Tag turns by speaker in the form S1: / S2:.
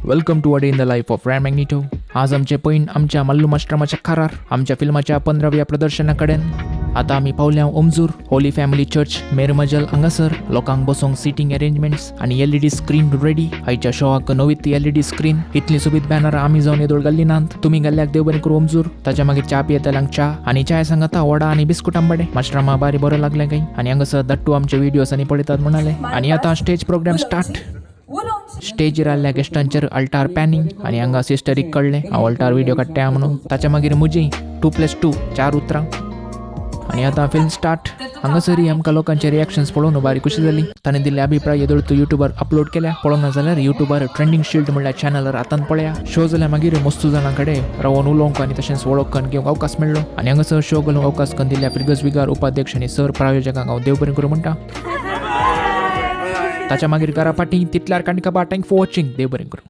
S1: Welcome to a day in the life of Ram Magneto. आज आमचे पैन आमच्या मल्लू मास्टरामाच्या खारार आमच्या फिल्माच्या 15व्या प्रदर्शना कडेन. आतां आमी पावल्या ओमजूर होली फॅमिली चर्च मेरमजल. हांगासर लोकांक बसोंक सिटींग अरेंजमेंट्स आनी एलईडी स्क्रीन रेडी. आयच्या शोआक नवीत एलईडी स्क्रीन. इतली सोबीत बॅनर आमी जावन येदोळ घाल्ली नात. तुमी गेल्ल्याक देव बरें करूं ओमजूर. ताच्या मागीर च्या पियेतल्यांक च्या आनी चाय सांगता वडा आनी बिस्कुट आंबाडे. मास्टरामा बारी बरें लागलें काय. आनी हांगासर दट्टू आमचे व्हिडियोज आनी पळयतात म्हणाले. आनी आतां स्टेज प्रोग्राम स्टार्ट. स्टेजीर आयल्ल्या गेस्टांचेर अल्टार पॅनिंग आनी हांगा सिस्टरीक कळ्ळें हांव अल्टार व्हिडियो काडटा म्हणून. ताच्या मागीर म्हजी 2+2 चार उतरां आनी आतां फिल्म स्टार्ट. हांगासरय आमकां लोकांचे रिएक्शन्स पळोवन बारी खुशी जाली. ताणें दिल्ले अभिप्राय येदोळ तूं युट्यूबार अपलोड केल्या. पळोवंक जाल्यार युट्यूबार ट्रेंडिंग शिल्ड म्हणल्यार चॅनलार आतां पळया. शो जाल्यार मागीर मस्तू जाणां कडेन रावन उलोवंक आनी तशेंच वळख करून घेवंक अवकाश मेळ्ळो. आनी हांगासर शो घालूंक अवकाश करून दिल्ल्या फिरगज विगार उपाध्यक्ष आनी सर प्रायोजकांक हांव देव बरें करूं म्हणटा. ताच्या मागीर घरा पाटी तितल्यार कांडिकाबा. Thank for watching. देव बरें करूं.